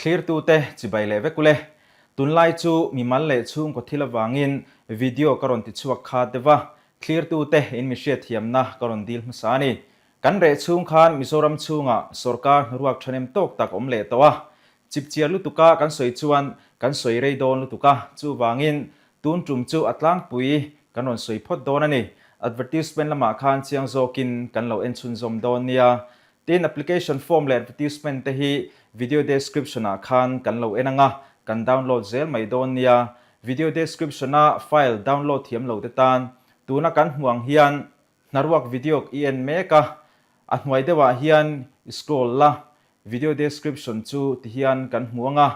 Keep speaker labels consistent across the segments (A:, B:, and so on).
A: Thlirtute chibai leh vek ule. Tunlai chu mimal leh chhungkaw thil avangin video ka rawn tichhuak kha deuh a, thlirtute in mi hriatthiamna ka rawn dil hmasa a ni. Kan reh chhung khan Mizoram chhungah sawrkar hnaruak thahnem tawk tak awm leh tawh a, chipchiar lutuka kan sawi chuan kan sawi rei dawn lutuk a, chuvangin tun tum chu a tlangpui kan rawn sawi phawt dawn a ni. Advertisement lamah khan chiang zawkin kan lo en chhunzawm dawn nia. Tin, application form leh advertisement te hi video description ah khan kan lo en ang a, kan download zel mai dawn nia. Video description a file download thiam lo te tan tuna kan hmuh ang hian hnaruak video i en mek a, a hnuai deuh ah hian i scroll la, video description chu ti hian kan hmu ang a,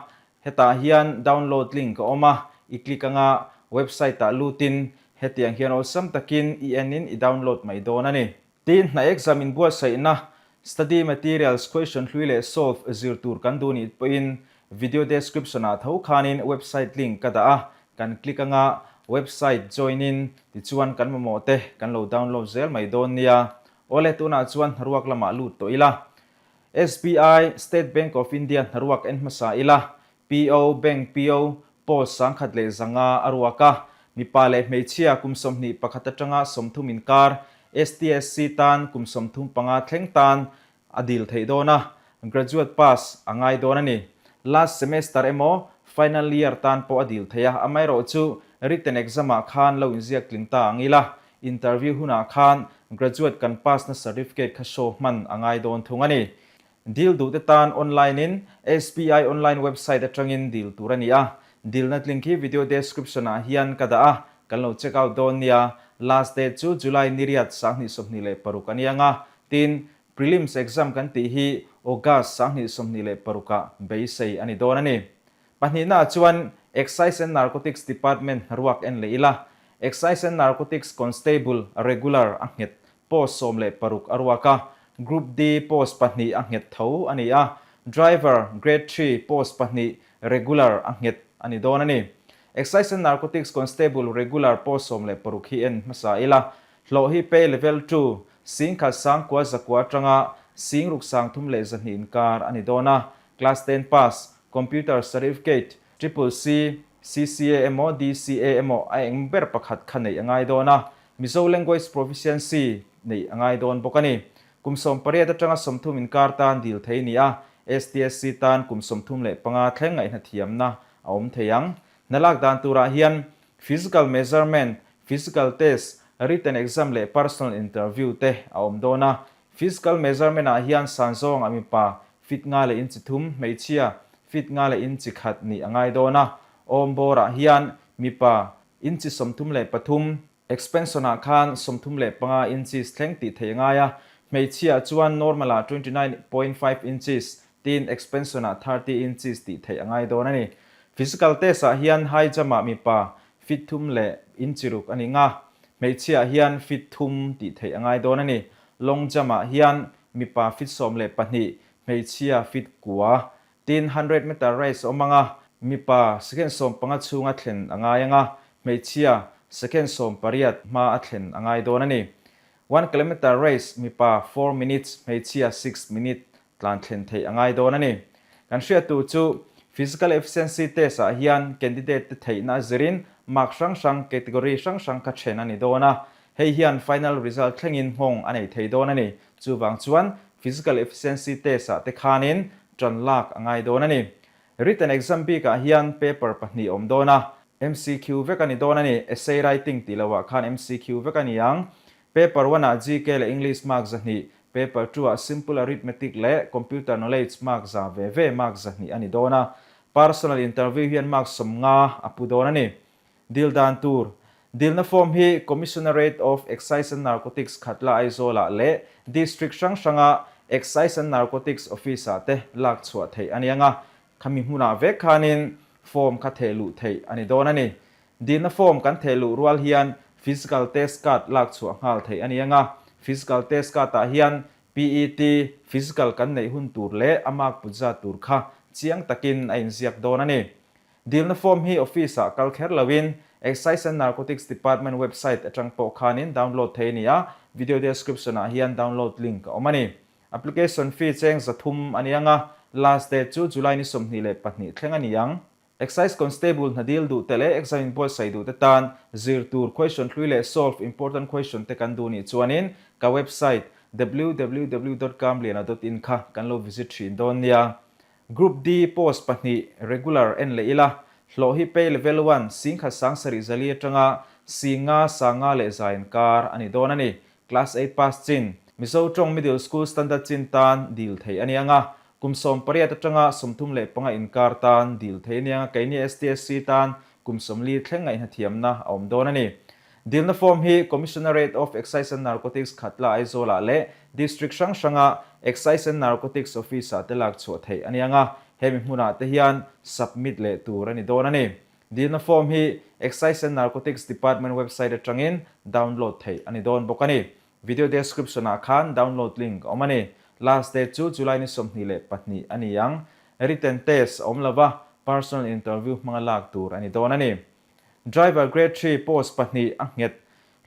A: hetah hian download link a awm a, i click ang a, website ah lutin hetiang hian awlsam takin i en in i download mai dawn a ni. Tin, hna exam inbuatsaihna, study materials, question hlui leh solve zir tur kan duh nih pawhin video description ah tho khanin website link ka dah a, kan click anga website join in tichuan kan mamawh te kan lo download zel mai dawn nia. Awle tunah chuan hnaruak lamah lut tawh ila. SBI, State Bank of India hnaruak en hmasa ila, PO, Bank PO, Post 1100 a ruak a, mipa leh hmeichhia kum 21 atanga 30 inkar, STSC tan kum 35 thleng tan a dil theih dawn a, graduate pass a ngai dawn a ni. Last semester emaw final year tan pawh a dil theih a, amaherawhchu written exam ah khan lo inziak tling ta ang ila, interview hunah khan graduate kan pass na certificate kha show hman a ngai dawn thung a ni. Dil duhte tan online in SBI online website atangin dil tur a ni a, dilna link hi video description ah hian ka dah a, kan lo check out dawn nia. Last date chu July ni riat 2026 a ni ang a, tin, prelims exam kan tih hi August 2026 ah beisei a ni dawn a ni. Pahnihna ah chuan Excise and Narcotics Department hnaruak en leh ila, Excise and Narcotics Constable regular a nghet Post 16 a ruak a, Group D post pahnih a nghet tho a ni a, Driver Grade Three post pahnih regular a nghet a ni dawn a ni. Excise and Narcotics Constable regular post 16 hi en hmasa ila, hlawh hi pay level two, 19,900 atanga 63,200 inkar a ni dawn a, Class ten pass, Computer Certificate, Triple C, CCA emaw DCA emaw a eng ber pakhat kha neih a ngai dawn a, Mizo Language Proficiency neih a ngai dawn bawk a ni. Kum 18 atanga 30 inkar tan dil thei ni a, STSC tan kum 35 thleng ngaihna thiamna a awm thei ang. Hna lak dan turah hian Physical Measurement, Physical Test, Written Exam leh Personal Interview te a awm dawn a. Physical Measurement ah hian san zawng a mipa fit nga leh inchi thum, hmeichhia fit nga leh inchi khat nih a ngai dawn a. Awm bawrah hian mipa inchi 33, Expansion ah khan 35 inches thleng tih theih a ngai a, hmeichhia chuan normal ah 29.5 inches tiin expansion ah 30 inches tih theih a ngai dawn a ni. Physical test ah hian high jump ah mipa feet thum leh inchi ruk a ni nga, hmeichhia hian feet thum tih theih a ngai dawn a ni. Long jump ah hian mipa feet 12, hmeichhia feet kua Tin, hundred meter race awm anga mipa second 15 chhunga thlen a ngai anga, hmeichhia second 18 hma a thlen a ngai dawn a ni. One kilometer race mipa four minutes, hmeichhia six minute tlan thlen theih a ngai dawn a ni. Kan hriat tur chu physical efficiency test ah hian candidate te theihna a zirin mark hrang hrang category hrang hrang kha then a ni dawn a, hei hian final result thlengin nghawng a nei thei dawn a ni. Chuvang chuan physical efficiency test ah te khanin ṭan lak a ngai dawn a ni. Written exam bikah hian paper pahnih awm dawn a, MCQ vek a ni dawn a ni. Essay writing tih lohah khan MCQ vek a ni ang. Paper one ah GK leh English mark 200, paper two ah simple arithmetic leh computer knowledge mark za ve ve mark 200 a ni dawn a. Personal interview hian mark 50 a pu dawn a ni. Dil dan tur, Dilna form hi Commissionerate of Excise and Narcotics Khatla Aizawlah leh District hrang hranga Excise and Narcotics Office-ah te lak chhuah theih a ni ang a, khami hmunah vek khanin form kha theh luh theih a ni dawn a ni. Dilna form kan theh luh rual hian Physical Test Card lak chhuah nghal theih a ni ang a, Physical Test Card-ah hian PET, Physical kan neih hun tur leh a mark put zat tur kha chiang takin a inziak dawn a ni. Dilna form hi office ah kal kher loin Excise and Narcotics Department website atang pawh khanin download thei a ni a, video description ah hian download link a awm a ni. Application fee cheng 300 a ni ang a, Last date chu July ni 22 thleng a ni ang. Excise Constable hna dil duh te leh exam inbuatsaih duh te tan zir tur question hlui leh solve important question te kan duh nih chuanin ka website www.kamliana dot in kha kan lo visit thin dawn nia. Group D post pahnih regular en leh ila, hlawh hi pay level one singkhat 7000 zali atanga singa sanga leh za inkar a ni dawn a ni. Class eight pass chin, Mizo tawng Middle School Standard chin tan dil theih a ni ang a, kum 18 atanga 35 inkar tan dil theih a ni ang a, keini STSC tan kum 40 thleng ngaihnathiamna a awm dawn a ni. Dilna form hi Commissionerate of Excise and Narcotics Khatla Aizawlah leh District hrang hranga Excise and Narcotics Office-ah te lak chhuah theih a ni ang a, hemi hmunah te hian submit leh tur a ni dawn a ni. Dilna form hi Excise and Narcotics Department website atangin download theih a ni dawn bawk a ni. Video description ah khan download link a awm a ni. Last date chu July ni 22 a ni ang. Written test a awm lova, personal interview hmanga lak tur a ni dawn a ni. Driver grade three post pahnih a nghet.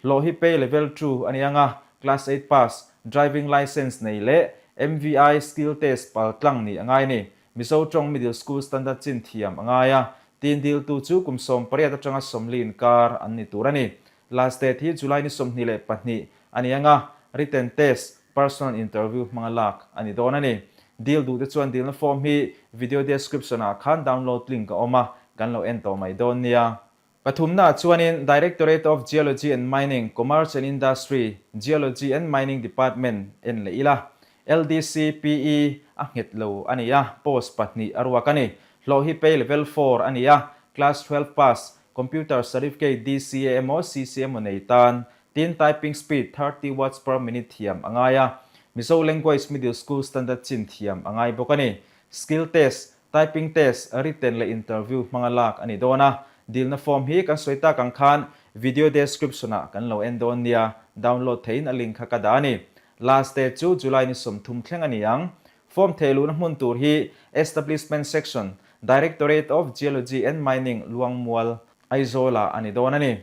A: Hlawh hi pay level two a ni ang a, class eight pass, driving licence nei leh MVI skill test pal tlang nih a ngai a ni. Mizo tawng middle school standard chin thiam a ngai a, tin diltu chu kum 18 atanga 40 inkar an ni tur a ni. Last date hi July ni 22 a ni ang a, written test, personal interview hmanga lak a ni dawn a ni. Dil duhte chuan dilna form hi video description ah khan download link a awm a, kan lo en tawh mai dawn nia. Pathumna chuanin Directorate of Geology and Mining, Commerce and Industry, Geology and Mining Department en leh ila. LDC, PE, a nghet lo a ni a, post pahnih a ruak a ni. Hlawh hi pay level four a ni a, class 12 pass, computer certificate DCA emaw CC emaw nei tan, tin typing speed 30 words per minute thiam a ngai a, Mizo language middle school standard chin thiam a ngai bawk a ni. Skill test, Typing test, written leh interview hmanga lak a ni dawn a, dilna form hi kan sawi tak ang khan video description ah kan lo en dawn nia, download theihin a link kha ka dah a ni. Last date chu July ni 30 thleng a ni ang. Form thei luhna hmun tur hi Establishment Section, Directorate of Geology and Mining, Luangmual, Aizawl ah a ni dawn a ni.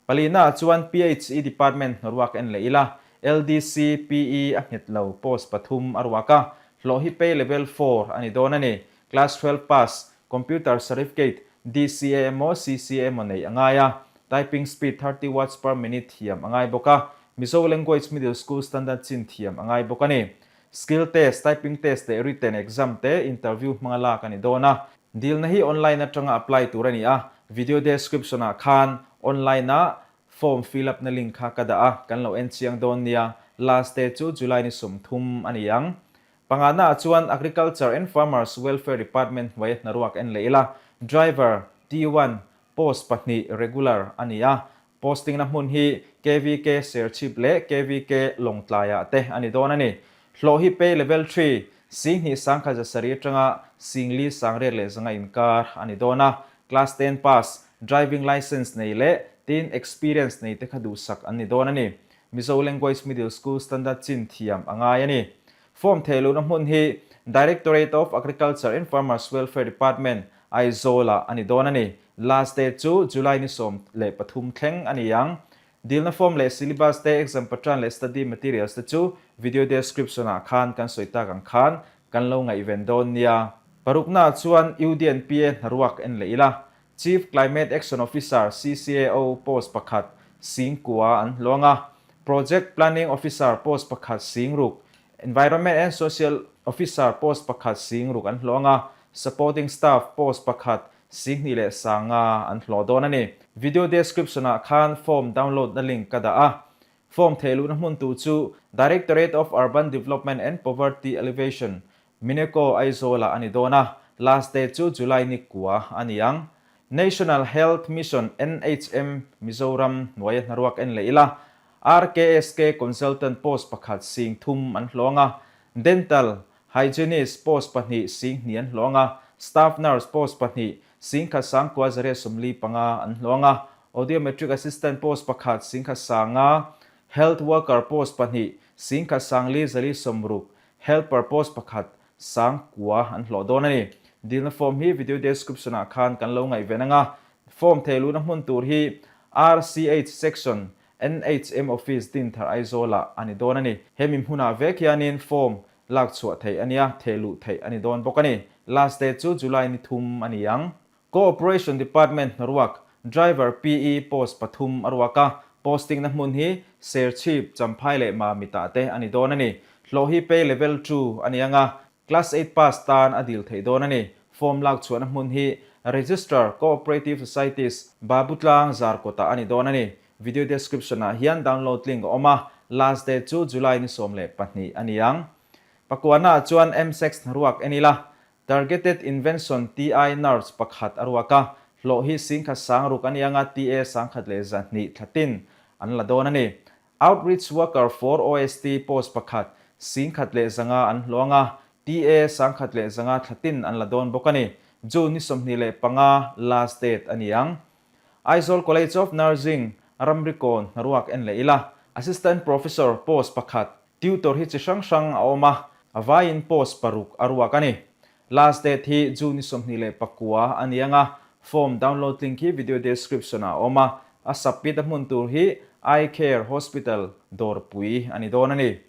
A: Palina ah chuan PHE Department hnaruak en leh ila, LDC, PE a nghet lo, post pathum a ruak a, hlawh hi pay level four a ni dawn a ni. Class 12 pass, computer certificate, DCA emaw CCA emaw neih a ngai a, typing speed 30 words per minute thiam a ngai bawk a, Mizo language middle school standard chin thiam a ngai bawk a ni. Skill test, typing test leh written exam te interview hmanga lak a ni dawn a. Dilna hi online atanga apply tur a ni a, video description ah khan online ah form fill up na link kha ka dah a, kan lo en chiang dawn nia, last day chu July ni 30 a ni ang. Pangana ah chuan Agriculture and Farmers Welfare Department hnuaia hnaruak en leh ila, Driver, T1, post pahnih regular a ni a, Posting na hmun hi KVK Serchhip leh KVK Lawngtlai ah te a ni dawn a ni. Hlawh hi pay level three, 2000 170 atanga 4000 600 inkar a ni dawn a. Class ten pass, driving licence nei leh tin experience nei te kha duhsak an ni dawn a ni. Mizo Language Middle School Standard chin thiam a ngai a ni. Form thei luhna hmun hi Directorate of Agriculture and Farmers Welfare Department, Aizawl-ah a ni dawn a ni. Last date chu July ni 13 thleng a ni ang. Dilna form leh syllabus te, exam pattern leh study materials te chu video description-ah khan kan sawi tak ang khan kan lo ngaihven dawn nia. Paruknaah chuan UDNPA hnaruak en leh ila. Chief Climate Action Officer, CCAO, post pakhat 9000 an hluang a, Project Planning Officer post pakhat 6000, Environment and Social Officer post pakhat 6000 an hluang a, Supporting Staff post pakhat 2500 an hlawh dawn a ni. Video description ah khan form download na link ka dah a, form theih luhna hmun tur chu Directorate of Urban Development and Poverty Alleviation, Mineco Aizawl ah a ni dawn a, last date chu July ni kua a ni ang. National Health Mission, NHM, Mizoram hnuaia hnaruak en leh ila, RKSK Consultant post pakhat 3000 an hlawng a, Dental Hygienist post pahnih 2000 an hlawng a, Staff Nurse post pahnih 1945 an hlawng a, Audiometric Assistant post pakhat 1100, Health Worker post pahnih 1460, Helper post pakhat 9000 an hlawh dawn a ni. Dilna form hi video description ah khan kan lo ngaihven ang a, form thei luhna hmun tur hi RCH section NHM office Dinthar Aizawl ah a ni dawn a ni. Hemi hmunah vek hianin form Lak chhuah theih a nia, theh luh theih a ni dawn bawk a ni. Last date chu July ni thum a ni ang. Cooperation Department hnaruak, Driver PE post pathum a ruak a, posting na hmun hi Serchhip, Champhai leh Mamitah te a ni dawn a ni. Hlawh hi pay level 2 a ni ang a, Class 8 pass tan a dil theih dawn a ni. Form lak chhuahna hmun hi Registrar, Cooperative Societies, Babutlang, Zarkawtah a ni dawn a ni. Video description ah hian download link a awm a, last date chu July ni 12 a ni ang. Pakuana ah chuan MSEX hnaruak en ila, Targeted Invention TI Nurse pakhat a ruak a, hlawh hi singkhat sangruk a ni anga TA 1100 thlatin an la dawn a ni. Outreach Worker for OST post pakhat, 1100 an hlawh anga, TA 1100 thlatin an la dawn bawk a ni. June ni 25 last date a ni ang. Aizawl College of Nursing, Ramrikawn, hnaruak en leh ila. Assistant Professor post pakhat, tutor hi chi hrang hrang a awm a, a vaiin post paruk a ruak a ni. Last date hi June ni 29 a ni ang a, form download link hi video description ah a awm a, a submit a hmun tur hi Eye Care Hospital, Dawrpui a ni dawn a ni.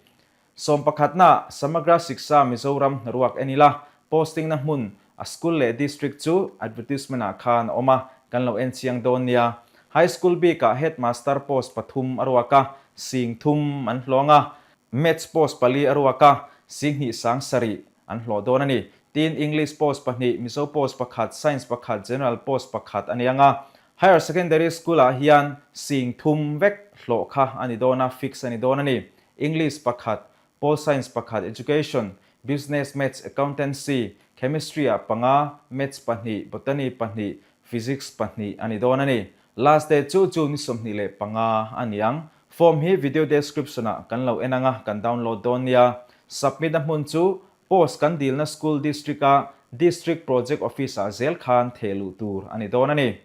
A: Sawmpakhatna, Samagra Shiksha Mizoram hnaruak en ila, posting na hmun a school leh district chu advertisement ah khan a awm a, kan lo en chiang dawn nia. High school bik ah headmaster post pathum a ruak a, sing thum an hlawng a, maths post pali a ruak a, sing hnih sang sarih an hlawh dawn a ni. Tin, English post pahnih, Mizo post pakhat, Science pakhat, General post pakhat a ni ang a. Higher Secondary School ah hian sing thum vek hlawh kha a ni dawn a, fix a ni dawn a ni. English pakhat, Pol Science pakhat, Education, Business, Maths, Accountancy, Chemistry ah panga, Maths pahnih, Botany pahnih, Physics pahnih a ni dawn a ni. Last date chu June ni 25 a ni ang. Form hi video description ah kan lo en anga kan download dawn nia. Submit a hmun chu post kan dilna school district a District Project Office ah zel khan theh luh tur a ni dawn a ni.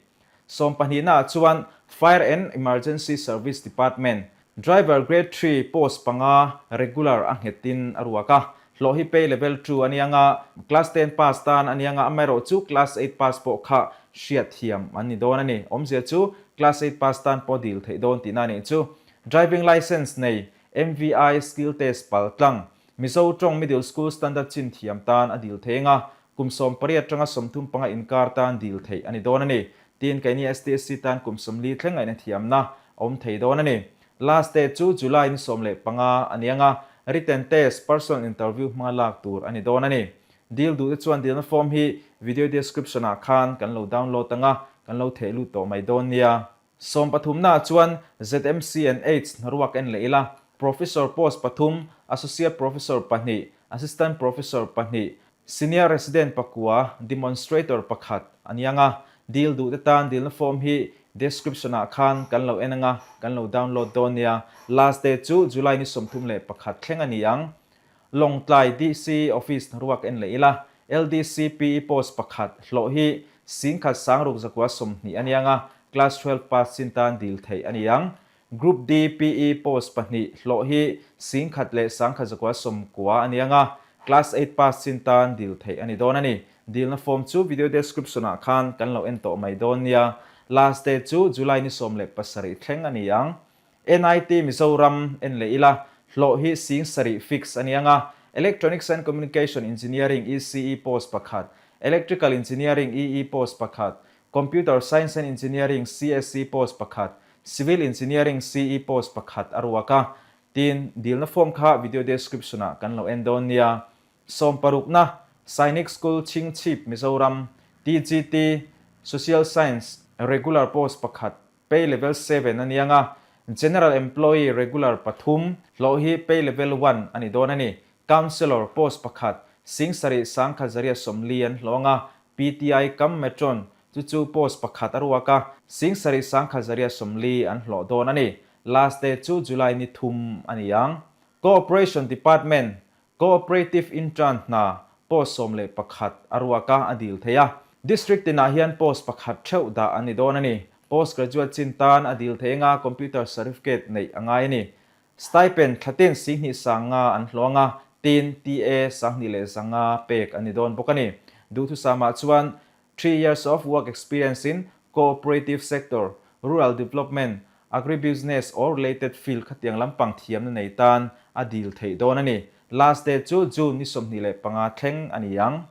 A: Sawmpahnihna ah chuan Fire and Emergency Service Department, Driver Grade 3 post panga regular a nghetin a ruak a, hlawh hi pay level 2 a nia nga, Class 10 pass tan a nia nga, amaherawh chu Class 8 pass pawh kha hriat thiam an ni dawn a ni. Awmzia chu Class 8 pass tan pawh dil theih dawn tihna a nih chu. Driving Licence nei, MVI Skill Test pal tlang, Mizo tawng Middle School Standard chin thiam tan a dil thei anga, kum 18 atanga 35 inkar tan dil theih a ni dawn a ni. Tin, keini STSC tan kum 40 thleng ngaihna thiamna a awm thei dawn a ni. Last date chu July ni 15 a ni anga, written test, personal interview hmanga lak tur a ni dawn a ni. Dil duhte chuan dilna form hi video description ah khan kan lo download anga, kan lo theh lut tawh mai dawn nia. Sawmpathumnaah chuan ZMC and Aids hnaruak en leh ila, Professor post pathum, Associate Professor pahnih, Assistant Professor pahnih, Senior Resident pakua, Demonstrator pakhat a ni ang a. Dil duhte tan dilna form hi description ah khan kan lo en anga, kan lo download dawn nia. Last date chu July ni 31 thleng a ni ang. Lawngtlai DC Office hnaruak en leh ila, LDC PE post pakhat hlawh hi 10,000 620 a ni ang a, Class 12 pass chin tan dil theih a ni ang. Group D PE post pahnih hlawh hi 10,190 a ni ang a, Class 8 pass chin tan dil theih a ni dawn a ni. Dilna form chu video description ah khan kan lo en tawh mai dawn nia. Last date chu July ni 17 thleng a ni ang. NIT Mizoram en leh ila, hlawh hi 7000 fix a ni ang a, Electronics and Communication Engineering, ECE, post pakhat, Electrical Engineering, EE, post pakhat, Computer Science and Engineering, CSE, post pakhat, Civil Engineering, CE, post pakhat a ruak a. Tin, dilna form kha video description ah kan lo en dawn nia. Sawmparukna, Sainik School Chhingchhip Mizoram, TGT, Social Science, Regular post pakhat, Pay level 7 a ni ang a, General Employee Regular pathum, hlawh hi Pay level 1 a ni dawn a ni. Councillor post pakhat, 7140 an hlawh ang a, PTI Kam Matron chu chu post pakhat a ruak a, 7140 an hlawh dawn a ni. Last date chu July ni thum a ni ang. Cooperation Department Cooperative Intern hna post 11 a ruak a, a dil thei a. District tinah hian post pakhat theuh dah a ni dawn a ni. Post graduate chin tan a dil thei anga computer certificate neih a ngai a ni. Stipend thlatin 2500 an hlawh anga, tin TA 2500 pek a ni dawn bawk a ni. Duhthusamah chuan 3 years of work experience in cooperative sector, rural development, agribusiness or related field khatiang lampang thiamna nei tan a dil theih dawn a ni. Last date chu June ni 25 thleng a ni ang.